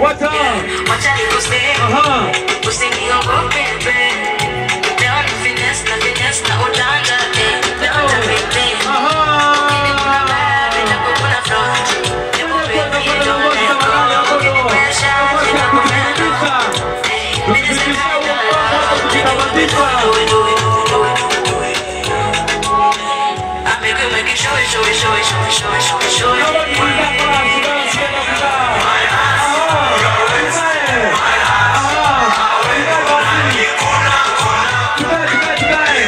Wacha. Wacha nikuse. Aha. Usiniogope babe. Leo ni finesse na finesse na ujanja eh. Leo nitapete. Aha. Ukiniguna babe, nitakuguna front. Hebu baby, don't let go. Ukinipesha, nitakupenda. Eh, mimi sina Tuthibitisha. Do it, do it, do it, do it, do it. I make it, show it, show it, show it, show it, show it, show it, show it.